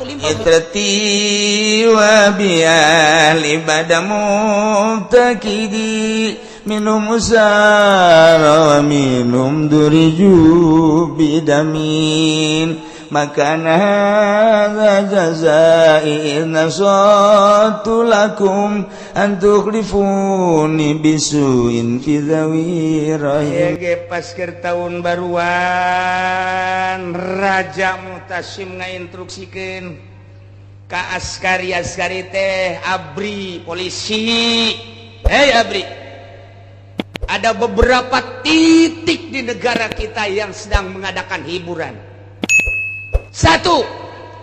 Aku limpah. Itrati wa biali badamu takidi minum usara wa minum duriju bidamin makana hadza jazai nasatu lakum an tukhlifuni bisuin fi dhawi rahim. Ge pas keur tahun baruan Raja Mutasim ngainstruksikeun ka askari-askari teh abri polisi. Hei abri, ada beberapa titik di negara kita yang sedang mengadakan hiburan. Satu,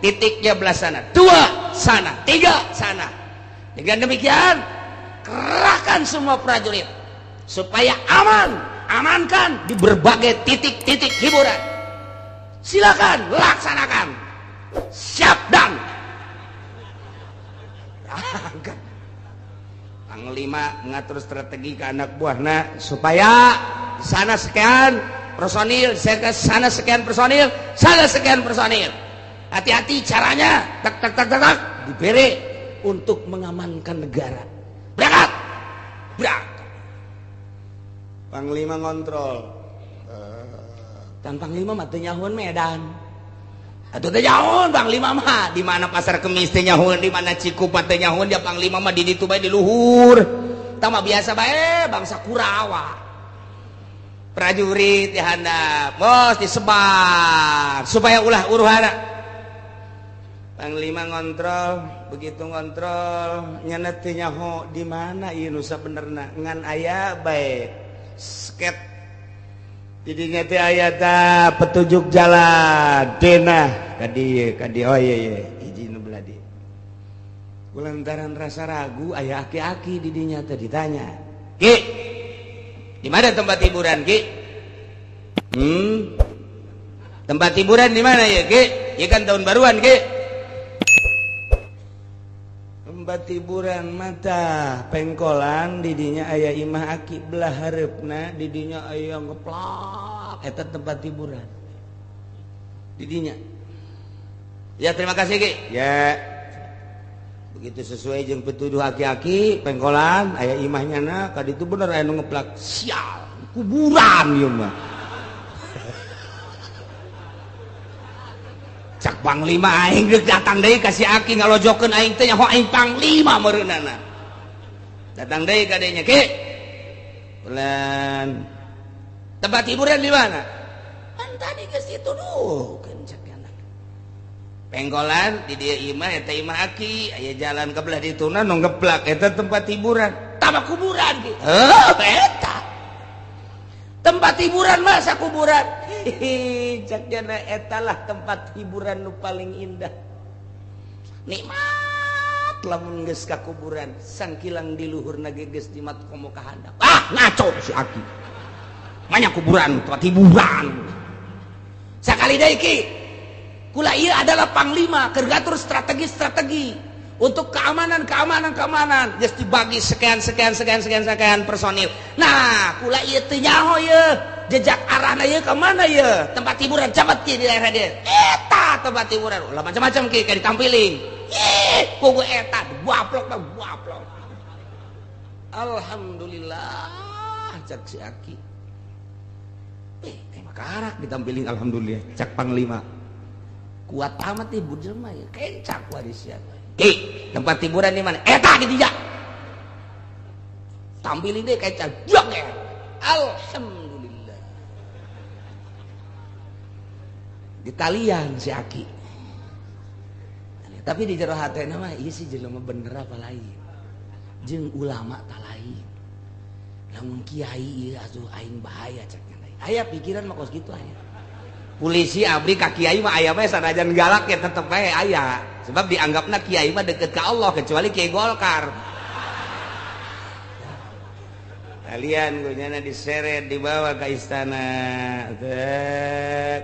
titiknya belah sana. Dua, sana. Tiga, sana. Dengan demikian, kerahkan semua prajurit supaya aman, amankan di berbagai titik-titik hiburan. Silakan laksanakan. Siap dan. Panglima mengatur strategi ke anak buahna supaya sana sekian personil, sana sekian personil, sana sekian personil. Hati-hati caranya, tak tak tak tak tak, diberi untuk mengamankan negara. Berangkat, berangkat. Panglima ngontrol. Dan Panglima mah teu nyahoeun Medan. Atuh teu nyahoeun Panglima mah di mana Pasar Kemis teu nyahoeun, di mana Cikupa teu nyahoeun, ya Panglima mah di ditu bae di luhur. Tah mah biasa bae bangsa Kurawa. Prajurit dihandap, bos disebar supaya ulah huru-hara. Panglima ngontrol, begitu ngontrol nyana teu nyaho di mana ieu nu sabenerna, ngan aya bae sket. Didinya teh aya ta petunjuk jalan denah ka dieu ka dieu, oh iya iya hiji nu belah dieu. Kulantaran rasa ragu aya aki-aki didinya teh ditanya, "Ki, di mana tempat hiburan, Ki?" Tempat hiburan di mana ya, Ki? Ya kan tahun baruan, Ki. Tempat hiburan mata pengkolan didinya aya imah aki belah hareupna, didinya aya ngeplak, eta tempat hiburan didinya. Ya terima kasih, Ki. Ya. Begitu sesuai jeung pituduh aki-aki pengkolan aya imahnya na ka ditu bener aya nu ngeplak. Sial, kuburan ieu mah. Cak Panglima aing geus datang deui ka si aki ngalojokeun aing teh nyaho aing Panglima meureunana. Datang deui ka dinya, Ki. Pelan. Tempat hiburan di mana? Kan tadi geus dituduhkeun cak anak. Pengkolan di dieu imah eta imah aki, aya jalan ke belah dituna nu ngeplak eta tempat hiburan. Tama kuburan ki. Heuh, eta. Tempat hiburan masa kuburan. Hihi, cak jana etalah tempat hiburan nu paling indah. Nikmat lamun geus ka kuburan, sangkilang di luhurna ge geus jimat komo ka handap. Ah, ngaco si aki. Banyak kuburan, tempat hiburan. Sakali deui ki. Kula ieu adalah panglima keur ngatur strategi-strategi untuk keamanan, keamanan, keamanan. Geus dibagi sekian, sekian, sekian, sekian, sekian personil. Nah, kula ieu teu nyaho ieu jejak arahna ieu ka mana ieu? Tempat hiburan cabat ki di daerah dieu. Eta tempat hiburan. Ulah macam-macam ki kayak ditampiling. Ih, kugu eta buaplok mah buaplok. Alhamdulillah cak si aki. Makarak ditampiling alhamdulillah cak Panglima. Kuat amat ibu jelema ya, kencak warisnya. Ki, tempat hiburan di mana? Eta di dia. Tampilin deh kayak cak. Ya. Alhamdulillah. Ditalian si aki. Tapi di jero hatena mah ieu si jelema bener apa lain. Jeung ulama ta lain. Lamun kiai ieu asuh aing bahaya cak lain. Aya pikiran mah kos kitu aya. Polisi abri ka kiai mah aya mah sanajan galak ya tetep bae aya. Sebab dianggapna kiai mah deket ka Allah kecuali kiai Golkar. Kalian gunyana diseret dibawa ke istana. Tek.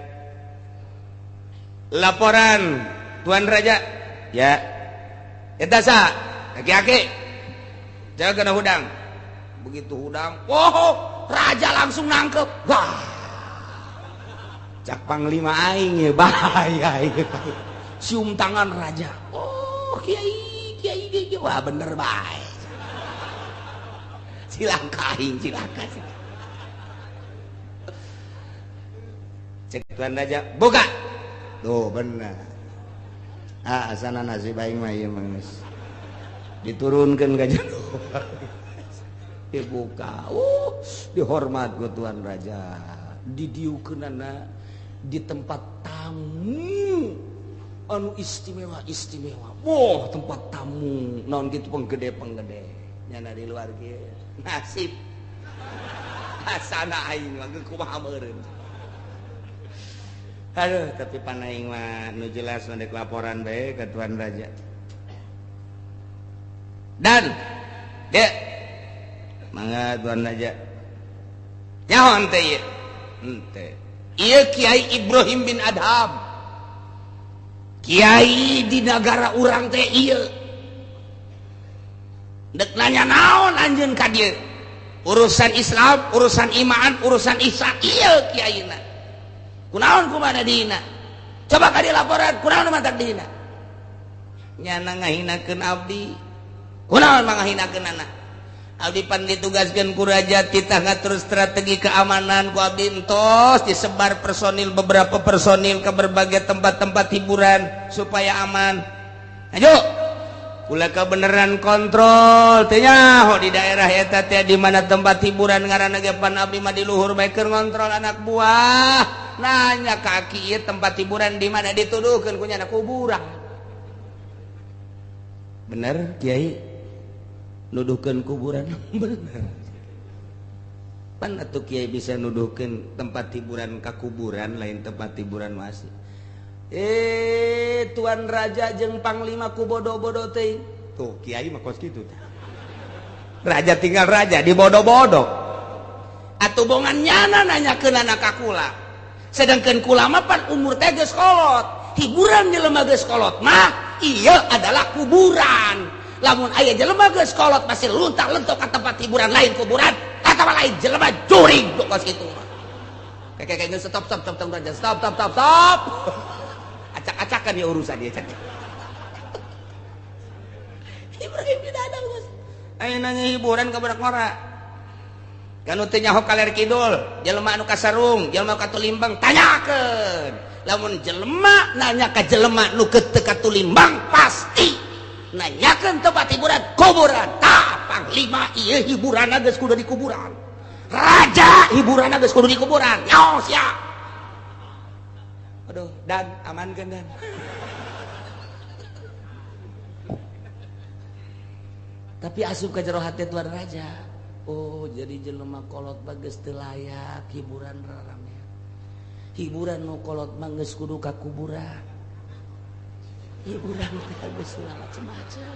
Laporan Tuan Raja. Ya. Eta sa, aki-aki. Jaga kena hudang. Begitu hudang, oh, raja langsung nangkep. Wah. Cak Panglima aing ya bahaya ieu. Cium tangan raja. Oh, kiai, kiai, kiai. Wah, bener bae. Cilaka aing, cilaka. Cek tuan raja, buka. Tuh bener. Ah, asana nasib aing mah ieu mah geus. Diturunkeun ka jero. Dibuka. Dihormat ku tuan raja. Didiukeunana di tempat tamu anu istimewa istimewa. Wah, tempat tamu naon kitu penggede-penggede. Nyana di luar kieu. Nasib. Asana aing mah kumaha meureun. Aduh, tapi panaing mah nu jelas mah laporan bae ka tuan raja. Dan dek mangga tuan raja. Nyaho henteu ieu? Henteu. Ieu Kiai Ibrahim bin Adham. Kiai di nagara urang teh ieu. Dek nanya naon anjeun ka dieu? Urusan Islam, urusan iman, urusan ihsan ieu kiaina. Kunaon kumana dihina? Coba ka dilaporan, kunaon mantak dihina? Nyana ngahinakeun abdi. Kunaon mangahinakeun anak? Abdi pan ditugaskeun ku raja titah ngatur strategi keamanan ku abdi entos disebar personil beberapa personil ke berbagai tempat-tempat hiburan supaya aman. Ayo. Kula kebenaran kontrol teh nyaho di daerah eta teh di mana tempat hiburan ngaranna ge pan abdi mah di luhur bae keur ngontrol anak buah. Nanya kaki ieu tempat hiburan di mana dituduhkeun ku nyana kuburan. Bener Kiai nuduhkeun kuburan? Bener. Pan atuh Kiai bisa nuduhkeun tempat hiburan ka kuburan lain tempat hiburan masih. Tuan raja jeung panglima ku bodoh-bodoh teuing. Tuh kiai mah kos kitu. Raja tinggal raja di bodoh-bodoh. Atuh bongan nyana nanyakeun ka kula. Sedangkan kula mah pan umur teh geus kolot. Hiburan jelema geus kolot mah ieu adalah kuburan. Lamun aya jelema geus kolot masih luntak-lentok ka tempat hiburan lain kuburan atawa lain jelema jurig kos kitu mah. Kayak stop stop stop stop stop stop stop stop. Acak-acakan ya urusan dia. Ibrahim tidak ada bos. Ayo nanya hiburan ke budak ngora. Kanu teu nyaho kaler kidul, jelema anu kasarung, jelema katulimbang, tanyakeun. Lamun jelema nanya ka jelema nu teu katulimbang pasti nanyakeun tempat hiburan kuburan. Tah panglima ieu hiburanna geus kudu di kuburan. Raja hiburanna geus kudu di kuburan. Nyaho sia. Aduh, dan amankan dan. Tapi asup ka jero hati tuan raja. Oh, jadi jelema kolot mah geus teu layak hiburan rarame. Hiburan nu kolot mah geus kudu ka kuburan. Hiburan teh geus macem-macem.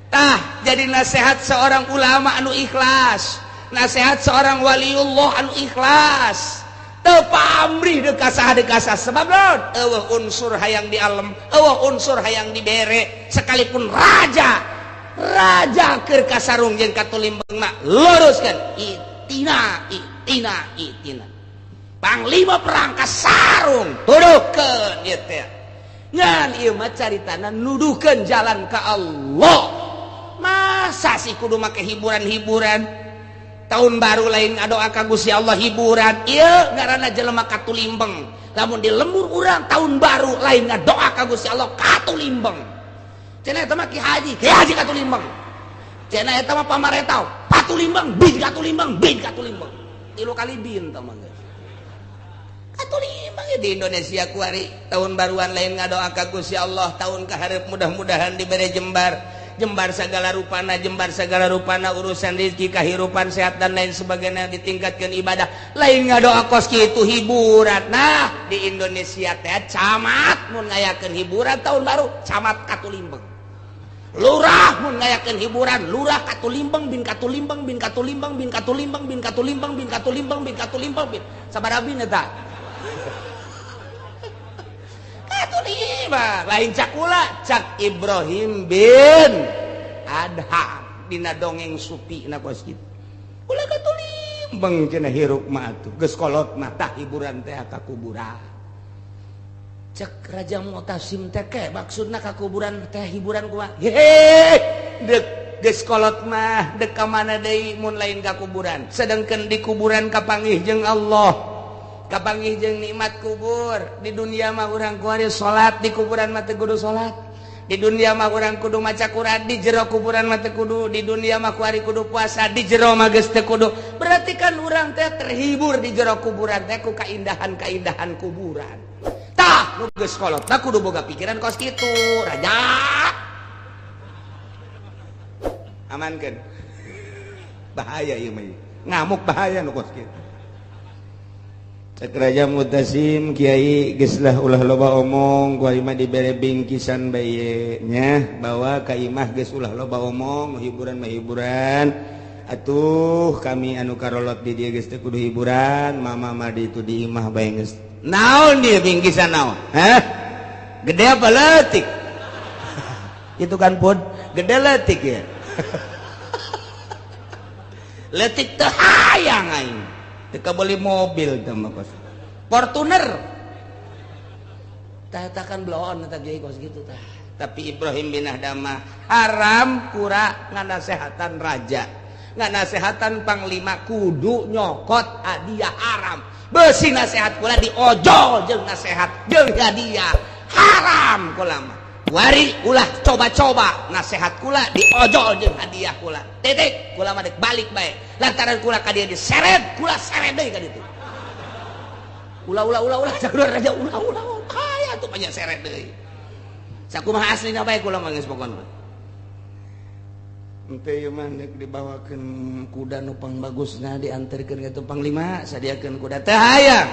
Tah, jadi nasihat seorang ulama anu ikhlas, nasihat seorang waliullah anu ikhlas. Teu pamrih dekasah dekasah sebab naon? Eueuh unsur hayang di alam, eueuh unsur hayang dibere, sekalipun raja, raja keur kasarung jeung katulimbeng mah luruskeun itina itina itina. Panglima perang kasarung tuduhkeun ieu teh. Ngan ieu mah caritana nuduhkeun jalan ka Allah. Masa sih kudu make hiburan-hiburan? Tahun baru lain ngadoa ka Gusti Allah hiburan ieu ngaranna jelema katulimbeng. Lamun di lembur urang tahun baru lain ngadoa ka Gusti Allah katulimbeng. Cenah eta mah ki haji katulimbeng. Cenah eta mah pamaretau patulimbeng bin katulimbeng bin katulimbeng. Tilu kali bin tah mah geus. Katulimbeng di Indonesia kuari tahun baruan lain ngadoa ka Gusti Allah tahun kaharep mudah-mudahan dibere jembar. Jembar segala rupana, jembar segala rupana urusan rezeki, kehidupan sehat dan lain sebagainya ditingkatkan ibadah. Lain ngadoa kos kitu hiburan. Nah, di Indonesia teh camat mun ngayakeun hiburan tahun baru, camat katulimbeng. Lurah mun ngayakeun hiburan, lurah katulimbeng bin katulimbeng bin katulimbeng bin katulimbeng bin katulimbeng bin katulimbeng bin katulimbeng bin. Sabaraha bin eta? Katulimbeng. Lain cak kula, cak Ibrahim bin Adham dina dongeng supi na kos kitu. Ulah katulimbeng cenah hirup mah atuh. Geus kolot mah tah hiburan teh ka kuburan. Cek Raja Mu'tasim teh ke maksudna ka kuburan teh hiburan kumaha? Hehe, dek geus kolot mah dek ka mana deui mun lain ka kuburan. Sedangkan di kuburan kapanggih jeung Allah, kapanggih jeung nikmat kubur. Di dunia mah urang kuari salat, di kuburan mah teu kudu salat. Di dunia mah urang kudu maca Quran, di jero kuburan mah teu kudu. Di dunia mah kuari kudu puasa, di jero mah geus teu kudu. Berarti kan urang teh terhibur di jero kuburan teh ku kaindahan-kaindahan kuburan. Tah, nu geus kolot tah kudu boga pikiran kos kitu, raja. Amankeun. Bahaya ieu mah. Ngamuk bahaya nu kos kitu. Cek Raja Mu'tasim, kiai geus lah ulah loba omong, ku imah dibere bingkisan bae nya, bawa ka imah geus ulah loba omong, hiburan mah hiburan. Atuh kami anu karolot di dieu geus teu kudu hiburan, mama mah di itu di imah bae geus. Naon dia bingkisan naon? Hah? Gede apa leutik? Itu kan pun gede leutik ya. Leutik teu hayang aing. Teka beli mobil teh mah kos. Fortuner. Tah eta kan bloon eta kiai kos gitu tah. Tapi Ibrahim bin Adham haram kura nganasehatan raja. Nganasehatan panglima kudu nyokot hadiah haram. Beusi nasehat kula diojol jeung nasehat jeung hadiah haram kula mah. Wari ulah coba-coba nasehat kula diojol jeung hadiah kula. Titik kula mah dek balik bae. Lantaran kula ka dieu diseret, kula seret deui ka ditu. Ulah ulah ulah ulah jalur raja ulah ulah. Kaya tuh banyak seret deui. Sakumaha aslina bae kula mah geus pokona. Ente ieu mah deuk dibawakeun kuda nu pangbagusna dianterkeun ka panglima, sadiakeun kuda teh hayang.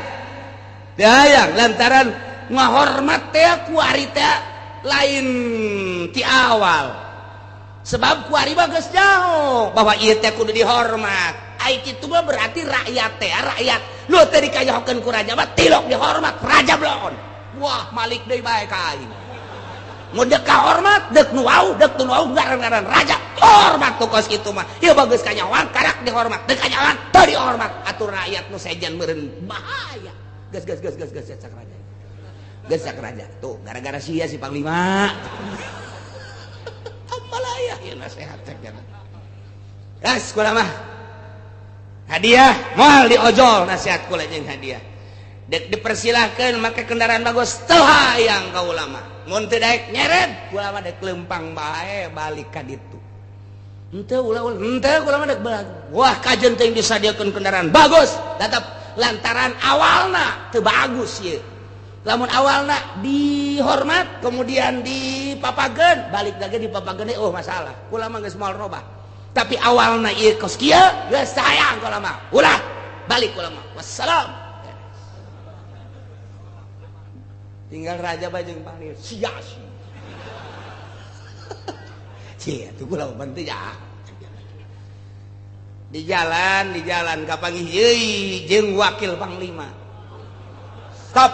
Teh hayang lantaran ngahormat teh kuari teh lain ti awal. Sebab kuari mah geus jauh bahwa ieu teh kudu dihormat. Ai kitu mah berarti rakyat teh rakyat. Lu teh dikayahokeun ku raja mah tilok dihormat raja bloon. Wah, malik deui bae ka aing. Mun deuk kahormat, deuk nu wau, deuk nu wau ngaran-ngaran raja. Hormat tuh kos kitu mah. Ieu bagus kanyahoan karak dihormat, deuk kanyahoan teu dihormat. Atur rakyat nu sejen meureun bahaya. Geus geus geus geus geus cak raja. Geus cak raja. Tuh gara-gara sia si panglima. Amalaya ieu nasehat cek jana. Gas kula mah. Hadiah moal diojol nasihat kula jeung hadiah. Dek dipersilahkeun make kendaraan bagus teu hayang ka ulama. Mun teu daek nyeret kula mah dek lempang bae balik ka ditu. Henteu ulah ulah henteu kula mah dek balik. Wah kajeun teh disadiakeun kendaraan bagus tetep lantaran awalna teu bagus ieu. Lamun awalna dihormat kemudian dipapageun balik lagi dipapageun oh masalah. Kula mah geus moal robah. Tapi awalna ieu kos kieu geus sayang kula mah. Ulah balik kula mah. Wassalam. Tinggal raja bae jeung panglima sia sia. Sia tuh kula mah teu ya. Di jalan kapanggih euy jeung wakil panglima. Stop.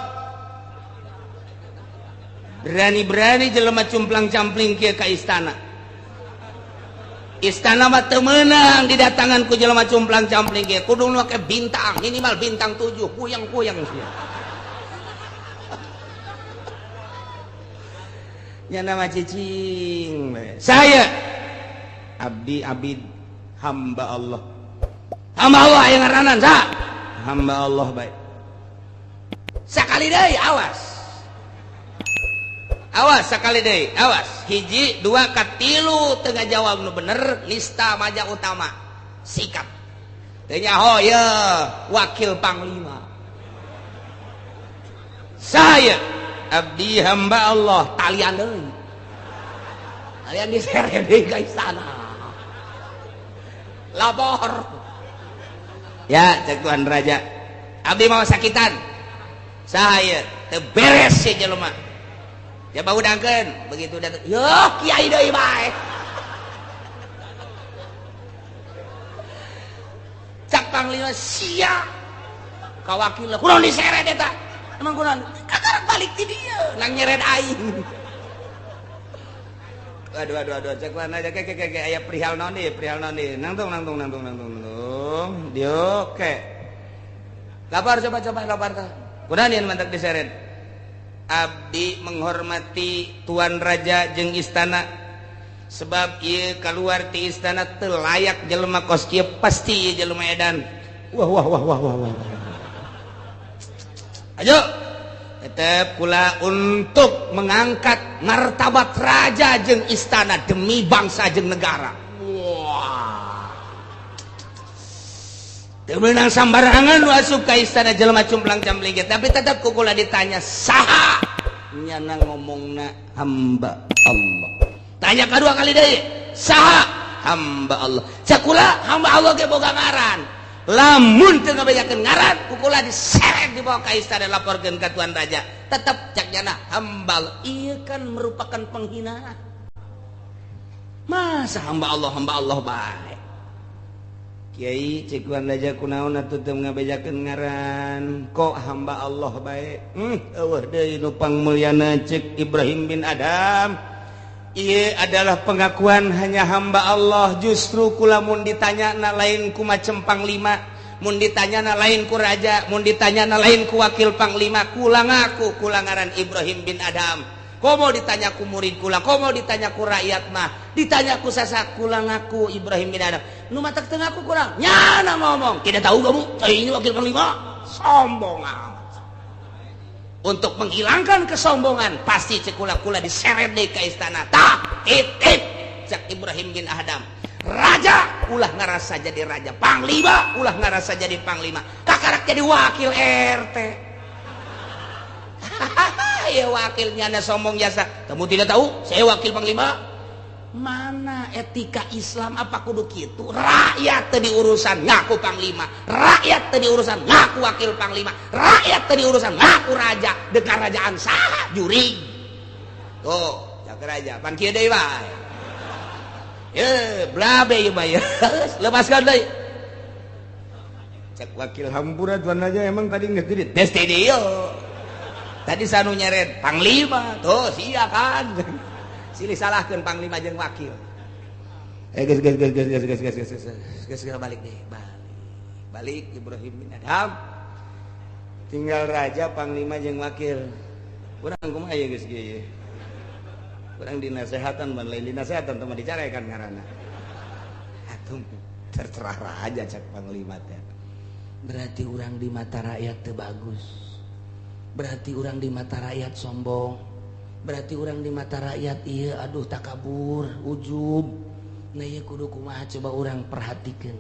Berani-berani jelema cumplang-campling kieu ka istana. Istana mah teu meunang didatangan ku jelema cumplang-campling kieu. Kudu make bintang, minimal bintang 7, puyeng-puyeng sia. Nya nama cicing. Saya abdi abid hamba Allah. Hamba Allah yang ngaranan sa. Hamba Allah baik. Sakali deui awas. Awas sakali deui, awas. Hiji, dua, katilu teu ngajawab nu bener, nista maja utama. Sikap. Teu nyaho ye wakil panglima. Saya abdi hamba Allah talian deui. Talian diseret deui ka istana. Lapor. Ya, cek Tuhan Raja. Abdi mau sakitan. Saya teu beres si jelema. Ya bau dangkeun, begitu datang. Yo, kiai deui bae. Cak panglima sia. Ka wakil kunaon diseret eta? Emang kunaon? Kakarak balik ti dieu, nang nyeret aing. Aduh aduh aduh, cek mana aja ke ke ke aya perihal naon deui, perihal naon deui. Nangtung nangtung nangtung nangtung nangtung. Dieu ke. Lapar coba coba lapar tah. Kunaon ieu mantak diseret? Abdi menghormati tuan raja jeung istana sebab ieu keluar ti istana teu layak jelema kos kieu, pasti ieu jelema edan. Wah wah wah wah wah wah. Ayo tetep kula untuk mengangkat martabat raja jeung istana demi bangsa jeung negara. Wah. Teu meunang sambarangan nu asup ka istana jelema cumplang cambling, tapi tetep ku kula ditanya saha, nyana ngomongna hamba Allah. Tanya kedua kali deui, saha? Hamba Allah. Cek kula hamba Allah ge boga ngaran. Lamun teu ngabejakeun ngaran, ku kula diseret dibawa ka istana, laporkeun ka tuan raja. Tetep cak nyana hamba Allah. Ieu kan merupakan penghinaan. Masa hamba Allah, hamba Allah bae. Kiai, cek tuan raja, kunaon atuh teu ngabejakeun ngaran, kok hamba Allah bae? Eueuh deui nu pangmulyana, cek Ibrahim bin Adam. Ieu adalah pengakuan hanya hamba Allah. Justru kula mun ditanya na lain ku macem panglima, mun ditanya na lain ku raja, mun ditanya na lain ku wakil panglima, kula ngaku kula ngaran Ibrahim bin Adam. Komo ditanya ku murid kula, komo ditanya ku rakyat mah, ditanya ku sasak, kula ngaku Ibrahim bin Adam. Nu matak teu ngaku kurang nyana ngomong, "Tidak tahu kamu, saya ini wakil panglima." Sombong amat. Untuk menghilangkan kesombongan pasti cek kula, kula diseret deui ka istana. Tah, titip cek Ibrahim bin Adam, raja ulah ngerasa jadi raja, panglima ulah ngerasa jadi panglima, kakarak jadi wakil RT. Ya wakilnya anda sombong jasa, "Kamu tidak tahu saya wakil panglima." Mana etika Islam? Apa kudu gitu? Rakyat tadi urusan ngaku panglima, rakyat tadi urusan ngaku wakil panglima, rakyat tadi urusan ngaku raja. Dekat kerajaan saha jurig tuh cak raja pan kieu deui wae. Ye blabe ieu mah ya, lepaskan deui. Cek wakil, "Hampura tuan raja, emang tadi geus di tes dieu tadi sanu nyeret panglima tuh sia kan." Silih salahkeun panglima jeung wakil. Eh, geus geus geus geus geus geus geus geus geus geus, balik deh, balik balik. Ibrahim bin Adham tinggal raja, panglima jeung wakil. Urang kumaha ye geus kieu ye? Urang dinasehatan ban lain dinasehatan teh mah dicarekan ngaranna. Atuh terserah raja, cek panglima teh. Berarti urang di mata rakyat teu bagus, berarti urang di mata rakyat sombong, berarti urang di mata rakyat iya aduh takabur, ujub. Nah, iya kudu kumaha? Coba urang perhatikan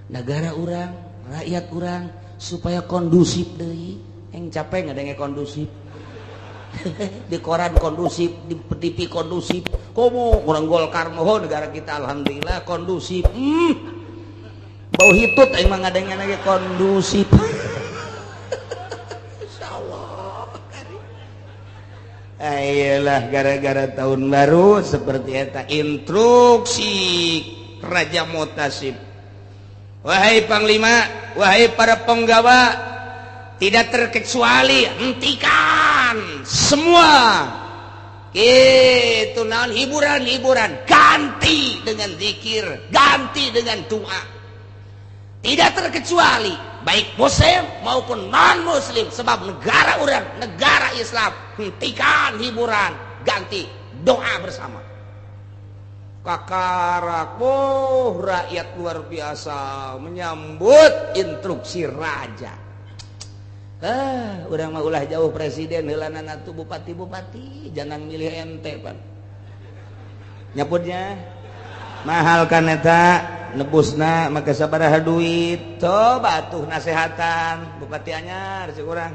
negara urang, rakyat urang supaya kondusif deui. Yang capek nggak kondusif di koran, kondusif di TV, kondusif. Komo orang Golkar mohon negara kita alhamdulillah kondusif. Bau hitut emang ngadengna lagi kondusif. Insyaallah. Ayolah, gara-gara tahun baru seperti eta instruksi Raja Mutasib. Wahai panglima, wahai para penggawa, tidak terkecuali hentikan semua itu naon hiburan-hiburan, ganti dengan zikir, ganti dengan doa. Tidak terkecuali baik muslim maupun non muslim, sebab negara urang negara Islam. Hentikan hiburan, ganti doa bersama. Kakarak, oh, rakyat luar biasa menyambut instruksi raja. Ah, urang mah ulah jauh presiden heulanan atuh bupati-bupati jangan milih ente pan nyaputnya mahal kan eta nebusna maka sabaraha duit. Coba tuh nasehatan bupati anyar si urang,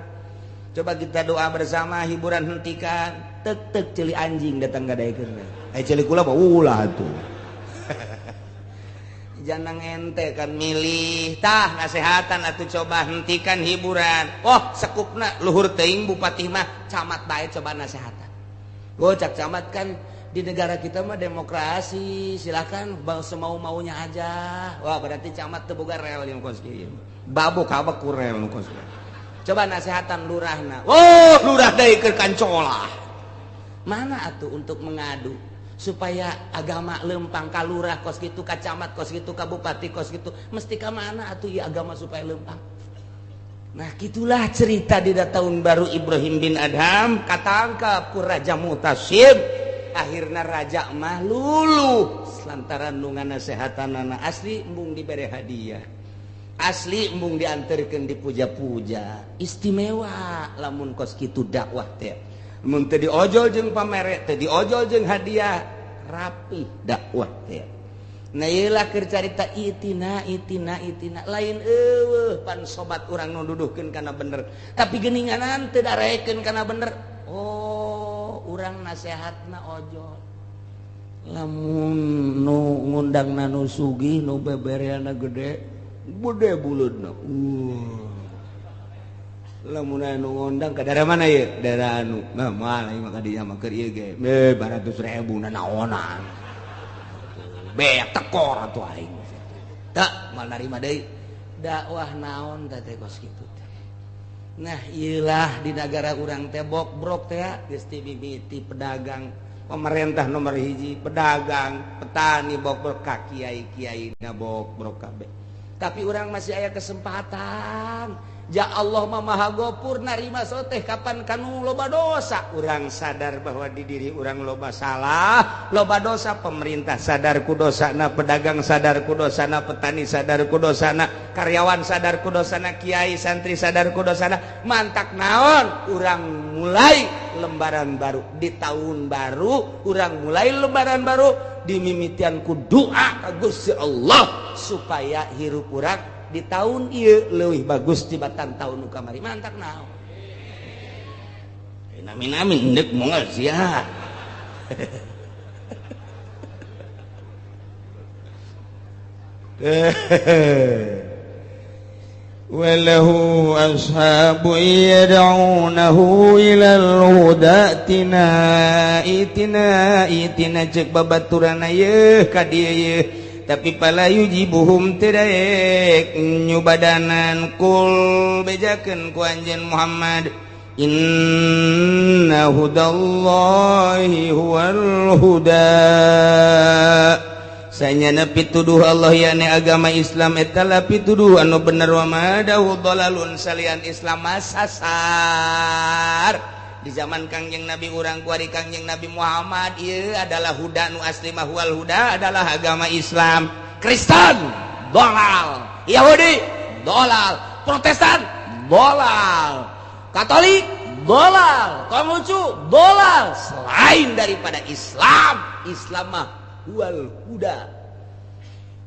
coba kita doa bersama, hiburan hentikan. Tek tek ceuli anjing datang gadaikeun eh ceuli kula mah ulah tuh jangan ente kan milih. Tah, nasehatan atau coba hentikan hiburan. Oh, sekupna luhur teuing bupati mah, camat bae coba nasehatan. Oh, cak camat kan di negara kita mah demokrasi, silakan semau maunya aja. Wah, berarti camat teu boga rel yang kos kieu, babuk kabak ku rel nu kos. Coba nasehatan lurahna. Oh, lurah deui keur kancolah. Mana atuh untuk mengadu supaya agama lempang ka lurah kos gitu, ka camat kos gitu, ka bupati kos gitu, mesti ka mana atuh ya agama supaya lempang? Nah, gitulah cerita di tahun baru Ibrahim bin Adham katangkap ku Raja Mutasim. Akhirnya raja mah luluh lantaran nu nganasehatanana asli embung dibere hadiah, asli embung diantarkan dipuja-puja. Istimewa lamun kos kitu dakwah teh, mun teu diojol jeung pamere, teu diojol jeung hadiah, rapi dakwah teh. Nah, ieulah keur carita itina itina itina lain eueuh pan sobat urang nu duduhkeun kana bener, tapi geuninganan teu darekeun kana bener. Oh, urang nasehatna ojol, lamun nu ngundangna nu sugih, nu bebereana gede gede buleudna. Lamun anu ngundang ka daerah mana ieu, daerah anu, nah moal ieu mah ka dinya mah keur ieu ge 200.000 nanaonan beak tekor atuh aing tak mal narima deui dakwah naon teh teh kos kitu teh. Nah, ieulah di negara urang teh bokbrok teh geus ti mimiti pedagang, pemerintah nomor hiji pedagang, petani bokbrok, ka kiai-kiai na bokbrok kabeh. Tapi urang masih aya kesempatan. Ja Allah mah Maha Gopur narima soteh kapan kanu loba dosa. Urang sadar bahwa di diri urang loba salah, loba dosa. Pemerintah sadar ku dosana, pedagang sadar ku dosana, petani sadar ku dosana, karyawan sadar ku dosana, kiai santri sadar ku dosana. Mantak naon? Urang mulai lembaran baru di tahun baru, urang mulai lembaran baru dimimitian ku doa ka Gusti Allah supaya hirup urang di tahun ieu leuwih bagus tibatan tahun nu kamari. Mantak naon? Amin amin ndek moal sia. Walahu ashabu yad'unahu ilal huda tina itina itina cek babaturana yeuh ka dieu yeuh, tapi pala yujibuhum teu daek nyubadanan. Kul bejakeun ku anjeun Muhammad, inna hudallahi huwal huda. Sanyana pituduh Allah yakni agama Islam eta la pituduh anu bener, wa madahu dalalun salian Islam sasar. Di zaman Kangjeng Nabi urang kuari Kangjeng Nabi Muhammad ieu adalah huda nu asli mah huwal huda adalah agama Islam. Kristen dolal, Yahudi dolal, Protestan dolal, Katolik dolal, Konghucu dolal, selain daripada Islam. Islam mah huwal huda,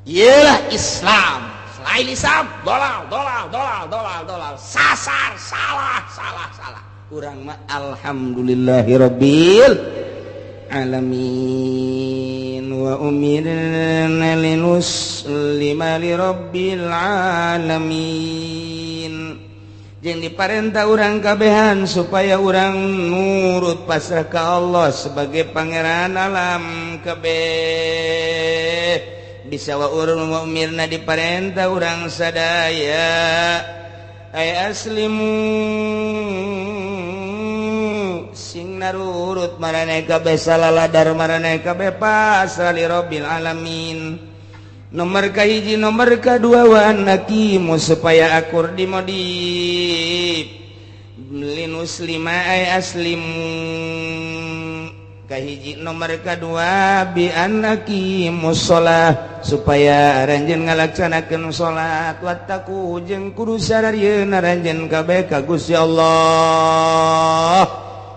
ialah Islam. Selain Islam dolal dolal dolal dolal dolal, sasar, salah salah salah. Urang mah alhamdulillahirabbil alamin wa umirna linuslima lirabbil alamin. Jeung diparentah urang kabehan supaya urang nurut pasrah ka Allah sebagai pangeran alam kabeh. Bisa wa urang wa umirna diparentah urang sadaya ay aslimu sing narurut maraneh kabeh salaladar maraneh kabeh pasrah li rabbil alamin. Nomor kahiji, nomor kadua wa anakimu supaya akur di modif linuslima ay aslimu kahiji, nomor kadua bi anakimu sholah supaya aranjeun ngalaksanakeun salat, wattaqu jeung kudu sararieun aranjeun kabeh ka Gusti Allah,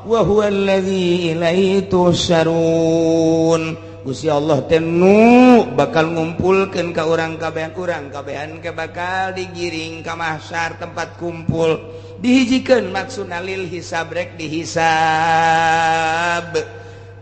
wa huwallazi ilaihi tuhsyarun. Gusti Allah teh nu bakal ngumpulkeun ka urang kabehan, urang kabehan ke bakal digiring ka mahsyar tempat kumpul dihijikeun, maksudna lil hisab rek dihisab.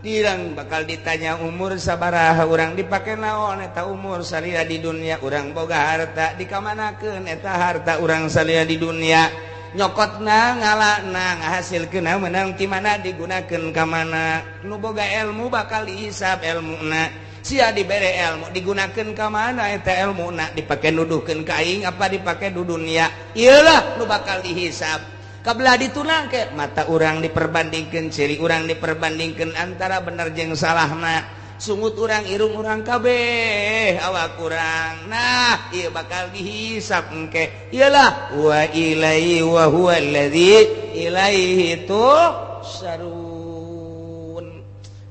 Dirang bakal ditanya umur sabaraha urang dipake naon eta umur salila di dunia, urang boga harta dikamanakeun eta harta urang salila di dunia, nyokotna ngalana ngahasilkeun menang ti mana digunakeun ka mana. Nu boga ilmu bakal dihisab ilmuna, sia dibere ilmu digunakeun ka mana eta ilmuna, dipake nuduhkeun ka aing apa dipake du dunia, ieulah nu bakal dihisab. Kabelah ditunang ke mata urang diperbandingkeun, ciri urang diperbandingkeun antara bener jeung salahna. Sungut urang, irung urang, kabeh awak urang. Nah, ieu bakal dihisap engke. Iyalah, wa ilaihi wa huwa alladzi ilaihi tuhsyarun.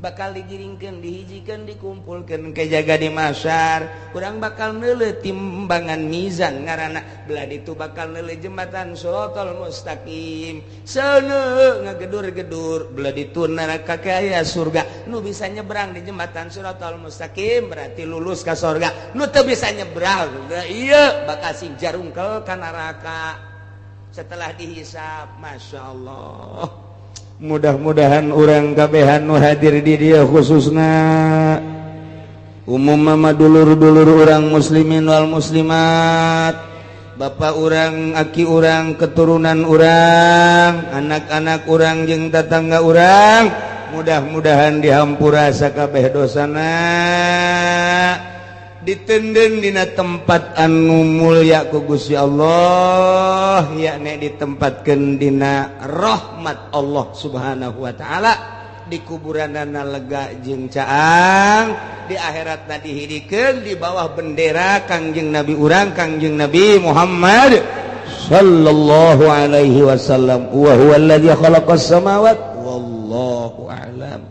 Bakal digiringkeun, dihijikan, dikumpulkan ke jaga di mahsyar. Urang bakal neuleuh timbangan, mizan ngaranna. Belah ditu bakal neuleuh jembatan Shirotol Mustaqim, seuneu ngagedur-gedur. Belah ditu neraka, kaya surga. Nu bisa nyebrang di jembatan Shirotol Mustaqim berarti lulus ke surga. Nu teu bisa nyebrang, iya, bakal sing jarungkel ka neraka setelah dihisap. Masya Allah, mudah-mudahan urang kabehan nu hadir di dieu, khususna umum mama, dulur-dulur urang muslimin wal muslimat, bapak urang, aki urang, keturunan urang, anak-anak urang jeung tetangga urang, mudah-mudahan dihampura sakabeh dosana, ditenden dina tempat anu mulia ku Gusti Allah, yakni ditempatkeun dina rahmat Allah Subhanahu wa taala, di kuburanana lega jeung caang, di akhiratna dihidikeun di bawah bendera Kangjeng Nabi urang, Kangjeng Nabi Muhammad sallallahu alaihi wasallam. Wa huwa alladzi khalaqas samawati, wallahu a'lam.